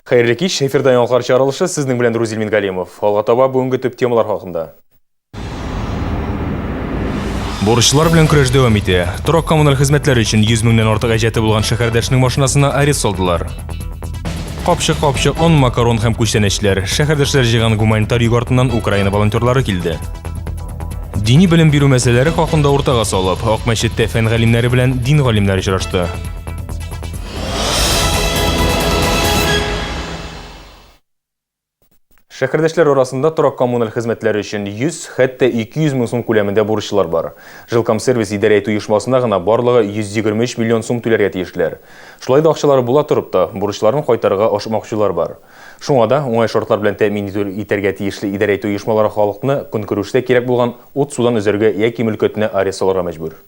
Хәерле кич, эфирда яңалыклар чыгарылышы, сезнең белән Рузил Мингалимов. Алга таба бүгенге төп темалар хакында. Бурычлар белән көрәш дәвам итә. Торак коммуналь хезмәтләр өчен 100 меңнән артык әҗәте булган шәһәрдәшнең машинасына арест салдылар. Капчык-капчык он, макарон һәм күчтәнәчләр. Шәһәрдәшләр җыйган гуманитар йөк артыннан Украина волонтерлары килде. Дини белем бирү мәсьәләләре хакында уртага салып, Ак мәчеттә фән галимнәре белән дин галимнәре очрашты. Шәһәрдәшләр арасында торак-коммуналь хезмәтләр өчен 100, хәтта 200 мең сум күләмендә бурычлар бар. Жилкомсервис идарә итү оешмасына гына барлыгы 123 миллион сум түләргә тиешләр. Шулай да акчалары була торып та, бурычларын кайтарырга ашыкмаучылар бар. Шуңа да уңай шартлар белән тәэмин итү итәргә тиешле идарә итү оешмалары халыкны көнкүрештә кирәк булган ут-судан өзәргә яки мөлкәтенә арест салырга мәҗбүр.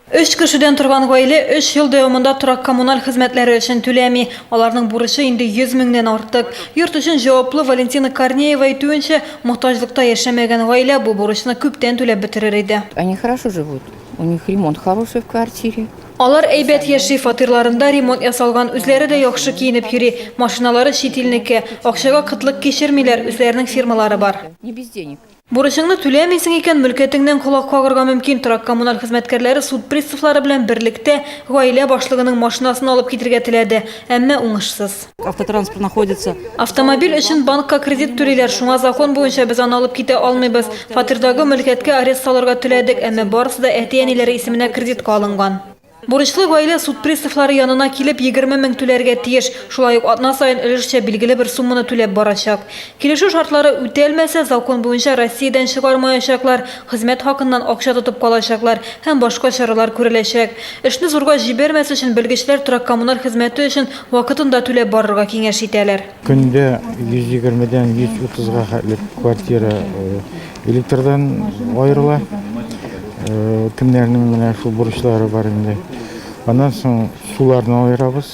Өч кешедән торган гаилә өч ел дәвамында торак-коммуналь хезмәтләре өчен түләми. Аларның бурычы инде 100 меңнән артык. Йорт өчен җаваплы Валентина Корнеева әйтүенчә, мохтаҗлыкта яшәмәгән гаилә бу бурычны күптән түләп бетерер иде. Они хорошо живут, у них ремонт хороший в квартире. Алар әйбәт яши, фатирларында ремонт ясалган, үзләре дә яхшы киенеп йөри, машиналары чит илнеке. Акчага кытлык кичермиләр, үзләренең фирмалары бар. Не без денег. Бурычыңны түләмисең икән, мөлкәтеңнән колак кагырга мөмкин. Торак-коммуналь хезмәткәрләре суд приставлары белән берлектә гаилә башлыгының машинасын алып китергә теләде, әмма уңышсыз. Автотранспорт находится. Автомобиль өчен банкка кредит түлиләр, шуңа закон буенча без аны алып китә алмыйбыз. Фатирдагы мөлкәткә арест салырга теләдек, әмма барысы да әти-әниләре исеменә кредитка алынган. Бурычлы гаилә суд приставлары янына килеп 20 мең түләргә тиеш, шулай ук атна саен өлешчә билгеле бер сумманы түләп барачак. Килешү шартлары үтәлмәсә, закон буенча Россиядән чыгармаячаклар, хезмәт хакыннан акча тотып калачаклар һәм башка чаралар күреләчәк. Эшне зурга җибәрмәс өчен белгечләр торак-коммуналь хезмәте өчен вакытында түләп барырга киңәш итәләр. Көндә 120 дән 130 га хәтле квартира Электрдан аерыла. Кемнәрнең менә шул бурычлары бар инде. Аннан соң суларны аерабыз.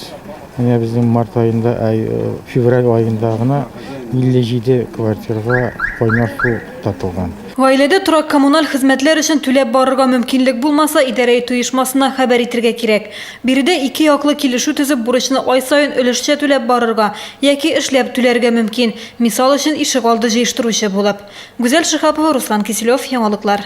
Менә безнең март аенда, ай, февраль аенда гына 57 квартирага кайнар су татылган. Гаиләдә торак-коммуналь хезмәтләр өчен түләп барырга мөмкинлек булмаса, идарә итү оешмасына хәбәр итергә кирәк. Биредә ике яклы килешү төзеп, бурычны ай саен өлешчә түләп барырга яки эшләп түләргә мөмкин, мисал өчен, ишегалды җыештыручы булып. Гүзәл Шиһапова, Руслан Киселев, Яңалыклар.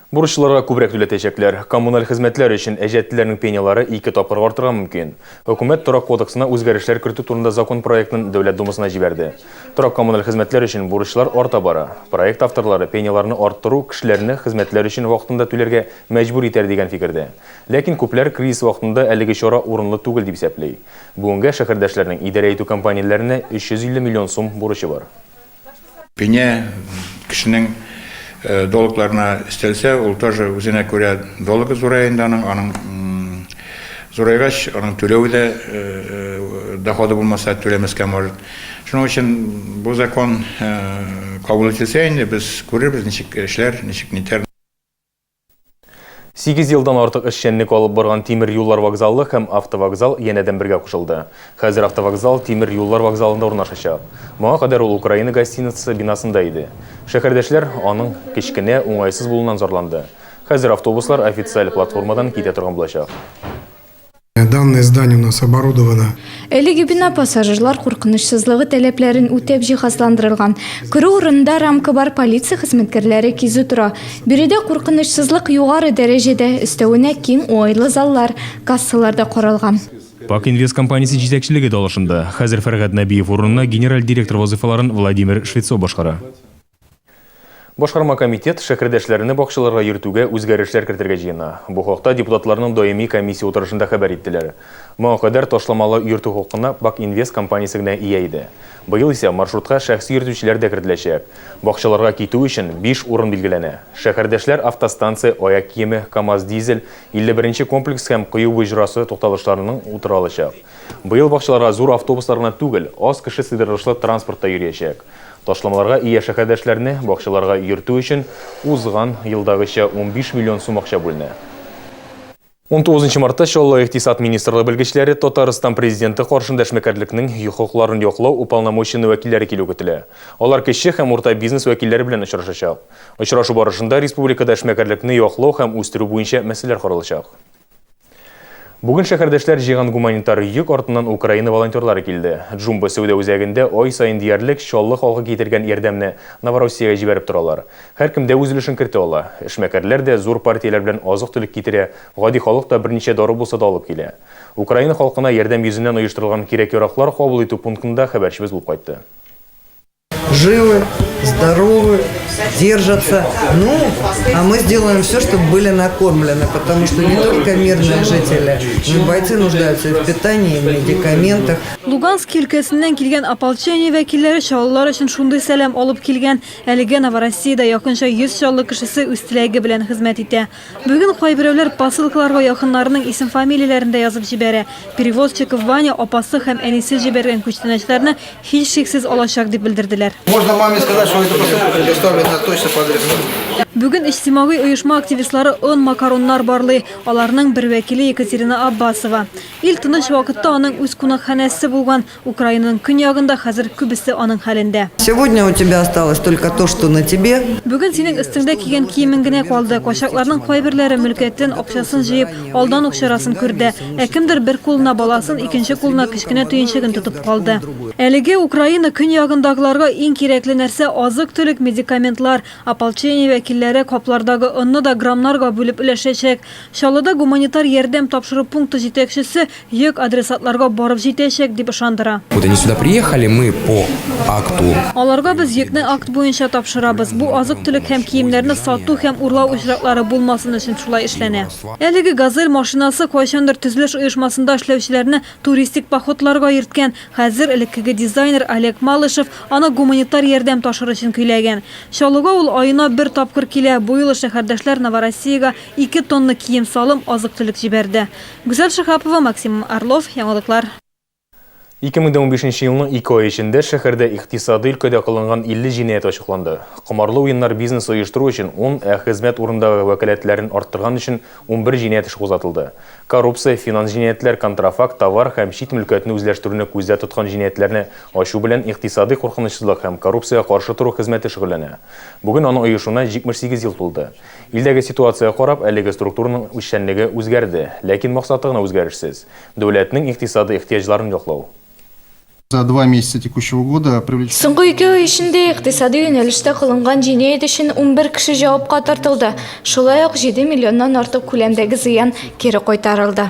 Бурычлыларга күбрәк түләтәчәкләр. Коммуналь хезмәтләр өчен әҗәтлеләрнең пенялары ике тапкырга артырга мөмкин. Хөкүмәт Торак кодексына үзгәрешләр кертү турында закон проектын Дәүләт Думасына җибәрде. Торак-коммуналь хезмәтләр өчен бурычлар арта бара. Проект авторлары пеняларны арттыру кешеләрне хезмәтләр өчен вакытында түләргә мәҗбүр итәр дигән фикердә. Ләкин күпләр кризис вакытында әлеге чара урынлы түгел дип исәпли. Бүгенгә шәһәрдәшләрнең идарә итү компанияләренә 350 миллион сум бурычы бар. Пеня кешенең долгларына өстәлсә, ул тоже үзенә күрә долгы зурая инде аның, аның зурайгач, аның түләве дә доходы булмаса түләмәскә может. Шуның өчен бу закон кабул ителсә инде без күрербез, ничек эшләр, ничек нитәр. Сигез елдан артык эшчәнлек алып барган тимер юллар вокзалы һәм автовокзал янәдән бергә кушылды. Хәзер автовокзал тимер юллар вокзалында урнашачак. Моңа кадәр ул Украина гостиницасы бинасында иде. Шәһәрдәшләр аның кечкенә, уңайсыз булуыннан зарланды. Хәзер автобуслар официаль платформадан китә торган булачак. Данное здание у нас оборудовано. Әлеге бина пассажирлар куркынычсызлыгы таләпләрен үтәп җиһазландырылган. Керү урынында рамка бар, полиция хезмәткәрләре кизү тора. Биредә куркынычсызлык югары дәрәҗәдә, өстәвенә киң уңайлы заллар, кассалар да каралган. Пак-Инвест компаниясе җитәкчелеге дә алышынды. Хәзер Фәргать Нәбиев урынына генераль директор вазыйфаларын Владимир Швецов башкара. Башкарма комитет шәһәрдәшләрне бакчаларга йөртүгә үзгәрешләр кертергә җыена. Бу хакта депутатларның даими комиссия утырышында хәбәр иттеләр. Моңа кадәр ташламалы йөртү хокукына Бак-Инвест компаниясе генә ия иде. Быел исә маршрутка шәхси йөртүчеләр дә кертеләчәк. Бакчаларга китү өчен биш урын билгеләнә. Шәһәрдәшләр автостанция, аяк киеме, КАМАЗ-дизель, 51 нче комплекс һәм Кою боҗрасы тукталышларының утыра алачак. Быел бакчаларга зур автобуслар гына түгел, аз кеше сыйдыргычлы транспорт та йөриячәк. Ташламаларга ия шәһәрдәшләрне бакчаларга йөртү өчен узган елдагыча 15 миллион сум акча бүленә. 19 мартта Чаллы Икътисад министрлыгы белгечләре Татарстан Президенты каршында эшмәкәрлекнең хокукларын яклау уполномоченный вәкилләре килү көтелә. Алар кече һәм урта бизнес вәкилләре белән очрашачак. Очрашу барышында республикада эшмәкәрлекне яклау һәм үстерү буенча мәсьәләләр каралачак. Бүген шәһәрдәшләр җыйган гуманитар йөк артыннан Украина волонтерлары килде. Джумбо сәүдә үзәгендә ай саен диярлек Чаллы халкы китергән ярдәмне Новороссиягә җибәреп торалар. Һәркем дә үз өлешен кертә ала. Эшмәкәрләр дә зур партияләр белән азык-төлек китерә, гади халык та берничә дару булса да алып килә. Украина халкына ярдәм йөзеннән оештырылган кирәк-яраклар кабул итү пунктында хәбәрчебез булып кайтты. Живы, здоровы, держатся. Ну, а мы сделаем все, чтобы были накормлены, потому что не только мирные жители, но и бойцы нуждаются и в питании, и в медикаментах. Луганск өлкәсеннән килгән ополчение вәкилләре чаллылар өчен шундый сәлам алып килгән. Әлегә Новороссиядә якынча 100 чаллы кешесе үз теләге белән хезмәт итә. Бүген кайберәүләр посылкаларга якыннарының исем-фамилияләрен дә язып җибәрә. Перевозчиков Ваня апасы һәм әнисе җибәргән күчтәнәчләрне һичшиксез алачак, дип белдерделәр. Можно маме сказать, что эта посылка доставлена точно по адресу. Бүген иҗтимагый оешма активистлары он, макароннар барлый. Аларның бер вәкиле Екатерина Аббасова. Ил тыныч вакытта аның үз кунакханәсе булган. Украинаның көньягында хәзер күбесе аның хәлендә. Сегодня у тебя осталось только то, что на тебе. Бүген синең өстеңдә кигән киемең генә калды. Качакларның кайберләре мөлкәтен, акчасын җыеп, алдан ук чарасын күрде. Ә кемдер бер кулына баласын, икенче кулына кечкенә төенчеген тотып калды. Әлеге Украина көньягындагыларга иң кирәкле нәрсә, азык-төлек, медикаментлар. Ополчение вәкилләре каплардагы онны да граммнарга бүлеп өләшәчәк. Чаллыда гуманитар ярдәм тапшыру пункты җитәкчесе йөк адресатларга барып җитәчәк, дип ышандыра. Вот они сюда приехали, мы по акту. Аларга без йөкне акт буенча тапшырабыз. Бу азык-төлек һәм киемнәрне сату һәм урлау очраклары булмасын өчен шулай эшләнә. Әлеге Газель машинасы кайчандыр төзелеш оешмасында эшләүчеләрне туристик походларга йөрткән. Хәзер элеккеге дизайнер Олег Малышев аны гуманитар ярдәм ташыр өчен көйләгән. Чаллыга ул аена бер тапкыр килә. Бу юлы шәһәрдәшләр Новороссиягә ике тонна кием-салым, азык-төлек җибәрде. Гүзәл Шиһапова, Максим Орлов, Яңалыклар. 2015 елның ике ай эчендә шәһәрдә икътисадый өлкәдә кылынган 50 җинаять ачыкланды. Комарлы уеннар бизнесы оештыру өчен ун, ә хезмәт урындагы вәкаләтләрен арттырган өчен 11 җинаять эше кузгатылды. Коррупция, финанс җинаятьләр, контрафакт товар һәм чит мөлкәтне үзләштерүне күздә тоткан җинаятьләрне ачу белән икътисадый куркынычсызлык һәм коррупциягә каршы тору хезмәте шөгыльләнә. Бүген аның оешуына 78 ел тулды. Илдәге ситуациягә карап, әлеге структураның эшчәнлеге үзгәрде, ләкин максаты гына үзгәрешсез, дәүләтнең икътисадый ихтыяҗларын яклау. За два месяца текущего года привлечено. Соңгы ике ай эчендә икътисадый юнәлештә кылынган җинаять өчен 11 кеше җавапка тартылды, шулай ук 7 миллионнан артык күләмдәге зыян кире кайтарылды.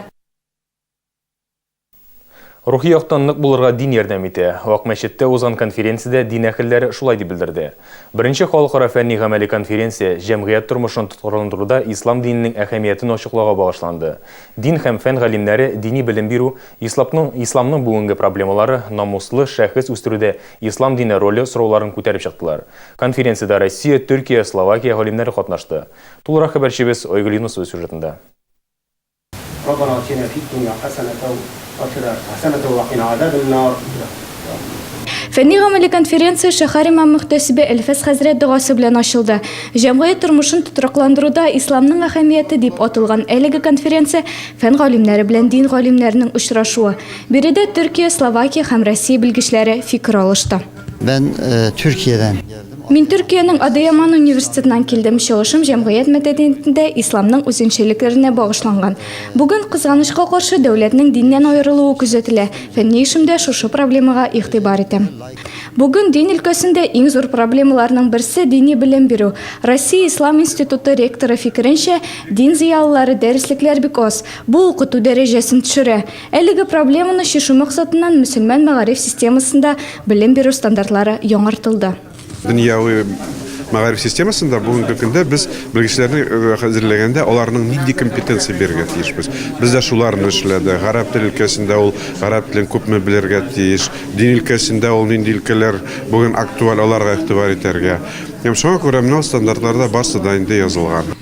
Рухи яктан нык булырга дин ярдәм итә. Ак мәчеттә узган конференциядә дин әһелләре шулай дип белдерде. Беренче халыкара фәнни-гамәли конференция җәмгыять тормышын тоткарландыруда ислам диненең әһәмиятен ачыклауга багышланды. Дин һәм фән галимнәре дини белем бирү, ислапның исламның бүгенге проблемалары, намуслы шәхес үстерүдә ислам дине роле сорауларын күтәреп чыктылар. Конференциядә Россия, Төркия, Словакия галимнәре катнашты. Тулырак хәбәрчебез Айгөл Юнысова сюжетында. Раббана атина фид дөнья хәсәнәтәү вә фил ахирәти хәсәнәтәү вә кина азабен нар. Фәнни-гамәли конференция шәһәр имам-мөхтәсибе Әлфәс хәзрәт догасы белән ачылды. Җәмгыять тормышын тотрыкландыруда исламның әһәмияте дип атылган әлеге конференция фән галимнәре белән дин галимнәренең очрашуы. Биредә Төркия, Словакия һәм Россия белгечләре фикер алышты. Бән Төркиядән. Мин Төркиянең Адыяман университетыннан килдем. Чыгышым җәмгыять мәдәниятендә исламның үзенчәлекләренә багышланган. Бүген, кызганычка каршы, дәүләтнең диннән аерылуы күзәтелә. Фәнни эшемдә шушы проблемага игътибар итәм. Бүген дин өлкәсендә иң зур проблемаларның берсе, дини белем бирү. Россия ислам институты ректоры фикеренчә, дин зыялылары дәреслекләр бик аз. Бу укыту дәрәҗәсен төшерә. Әлеге проблеманы чишү максатыннан мөселман мәгариф системасында белем бирү стандартлары яңартылды. Дөньяви мәгариф системасында бүгенге көндә без белгечләрне хәзерләгәндә аларның нинди компетенция бирергә тиешбез. Без дә шуларны эшләдек. Гарәп теле өлкәсендә ул гарәп телен күпме белергә тиеш, дин өлкәсендә ул нинди өлкәләр бүген актуаль, аларга игътибар итәргә. Һәм шуңа күрә менә ул стандартларда барсы да инде язылган.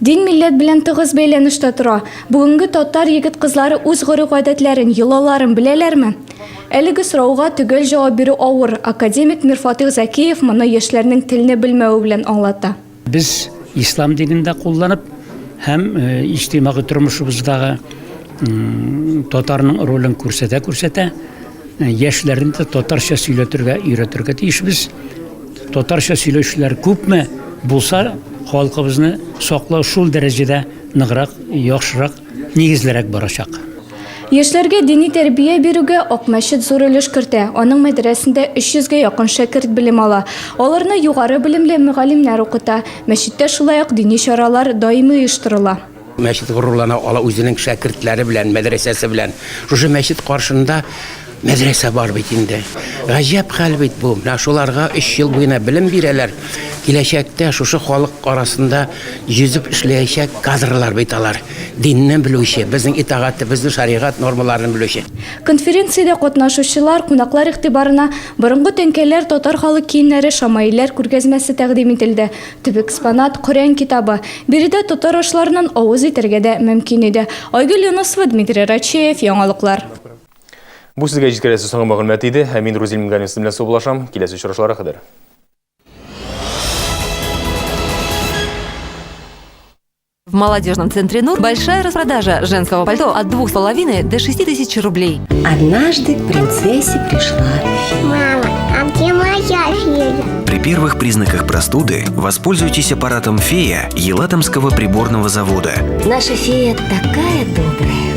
Дин милләт белән тыгыз бәйләнештә тора. Бүгенге татар егет-кызлары үз гореф-гадәтләрен, йолаларын беләләрме? Әлеге сорауга төгәл җавап бирү авыр. Академик Мирфатыйх Зәкиев моны яшьләрнең телне белмәве белән аңлата. Без ислам динен дә кулланып һәм иҗтимагый тормышыбыздагы татарның ролен күрсәтә-күрсәтә, яшьләрне дә татарча сөйләтергә өйрәтергә тиешбез. Татарча сөйләүчеләр күпме булса, халкыбызны саклау шул дәрәҗәдә ныграк, яхшырак. нигезлерәк барачак. Яшьләргә дини тәрбия бирүгә Ак мәчет зур өлеш кертә. Аның мәдрәсендә 300 гә якын шәкерт белем ала. Аларны югары белемле мөгаллимнәр укыта. Мәчеттә шулай ук дини чаралар даими оештырыла. Мәчет горурлана ала үзенең шәкертләре белән, мәдрәсәсе белән. Шушы мәчет каршында мәдрәсә бар бит инде. Гаҗәп хәл бит бу. Менә шуларга өч ел буена белем бирәләр. Киләчәктә шушы халык арасында йөзеп эшләячәк кадрлар бит алар. Динне белүче, безнең итагатебезне, шәригать нормаларын белүче. Конференциядә катнашучылар, кунаклар игътибарына борынгы тәңкәләр, татар халык киемнәре, шамаилләр күргәзмәсе тәкъдим ителде. Төп экспонат, Коръән китабы. Биредә татар ашларыннан авыз итәргә дә мөмкин иде. Айгөл Юнысова, Дмитрий Рачеев, Яңалыклар. Бу сезгә җиткерәсе соңгы мәгълүмат иде. Ә мин Рузил Мингалин сезнең белән саубуллашам. Киләсе очрашуларга кадәр. В молодежном центре «Нур» большая распродажа женского пальто от 2,5 до 6 тысяч рублей. Однажды к принцессе пришла фея. Мама, а где моя фея? При первых признаках простуды воспользуйтесь аппаратом «Фея» Елатомского приборного завода. Наша фея такая добрая.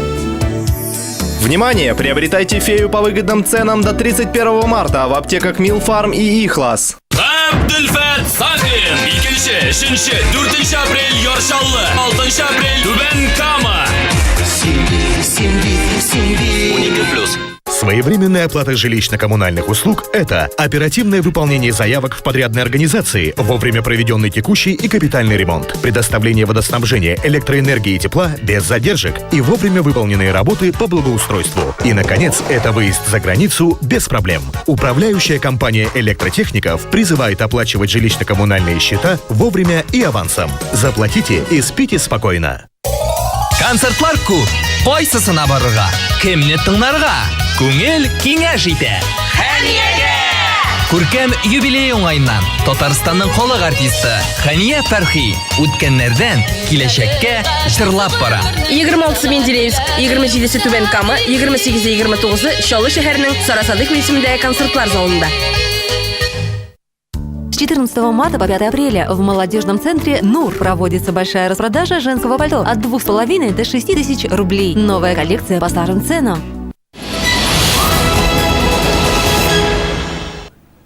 Внимание! Приобретайте фею по выгодным ценам до 31 марта в аптеках Милфарм и Ихлас. Әбделфәт Сафин! Икенче, өченче, дүртенче апрель Яр Чаллы, алтынчы апрель Түбән Кама. 12 плюс. Своевременная оплата жилищно-коммунальных услуг – это оперативное выполнение заявок в подрядной организации, вовремя проведенный текущий и капитальный ремонт, предоставление водоснабжения, электроэнергии и тепла без задержек и вовремя выполненные работы по благоустройству. И, наконец, это выезд за границу без проблем. Управляющая компания электротехников призывает оплачивать жилищно-коммунальные счета вовремя и авансом. Заплатите и спите спокойно. Концертлар күп. Кайсысына барырга? Кемне тыңларга? Күңел киңәш итә. Хәниягә! Күркәм юбилей уңаеннан Татарстанның халык артисты Хәния Фәрхи үткәннәрдән киләчәккә җырлап бара. 26-сы Менделеевск, 27-се Түбән Кама, 28-е 29-ы Чаллы шәһәренең Сара Садыйкова исемендәге концертлар залында. С 14 марта по 5 апреля в молодежном центре «Нур» проводится большая распродажа женского пальто от 2,5 до 6 тысяч рублей. Новая коллекция по старым ценам.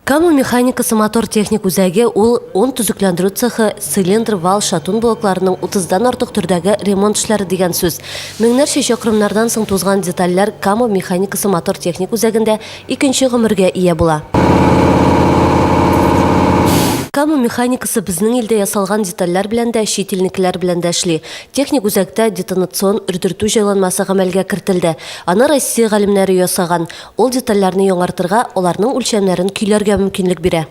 Кама механикасы мотор техник үзәге ул он төзекләндерү цехы, цилиндр, вал, шатун блокларының утыздан артык төрдәге ремонт эшләре дигән сүз. Меңнәрчә чакрымнардан соң тузган детальләр Кама механикасы мотор техник үзәгендә икенче гомергә ия була. Кама механикасы безнең илдә ясалган детальләр белән дә, чит илнекеләр белән дә эшли. Техник үзәктә детонацион өрдертү җайланмасы гамәлгә кертелде. Аны Россия галимнәре ясаган. Ул детальләрне яңартырга, аларның үлчәмнәрен көйләргә мөмкинлек бирә.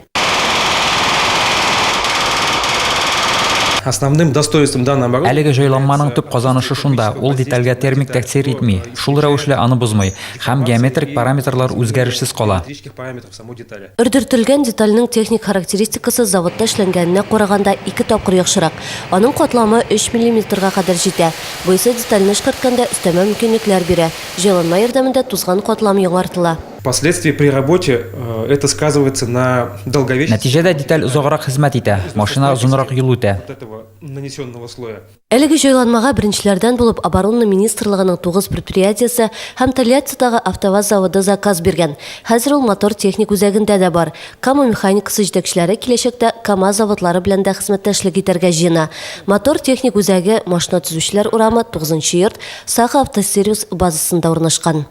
Основным достоинством данного оборудования Әлеге җайланманың төп казанышы шунда, ул детальгә термик тәэсир итми, шул рәвешле аны бозмый, һәм геометрик параметрлар үзгәрешсез кала. Өрдертелгән детальнең техник характеристикасы заводта эшләнгәненә караганда ике тапкыр яхшырак. Аның катламы өч миллиметрга кадәр җитә. Бу исә детальне эшкәрткәндә өстәмә мөмкинлекләр бирә. Җайланма ярдәмендә тузган катлам яңартыла. Впоследствии при работе это сказывается на долговечности. Нәтиҗәдә деталь озаграк хезмәт итә, машина озынрак юл үтә. Нанесенного слоя. Әлеге җайланмага беренчеләрдән булып Оборона министрлыгының тугыз предприятиесе һәм Тольяттидагы АвтоВАЗ заводы заказ биргән. Хәзер ул мотор-техник үзәгендә дә бар. Кама механикасы җитәкчеләре киләчәктә КАМАЗ заводлары белән дә хезмәттәшлек итәргә җыена. Мотор-техник үзәге Машина төзүчеләр урамы, тугызынчы йорт, Саха автосервис базасында урнашкан.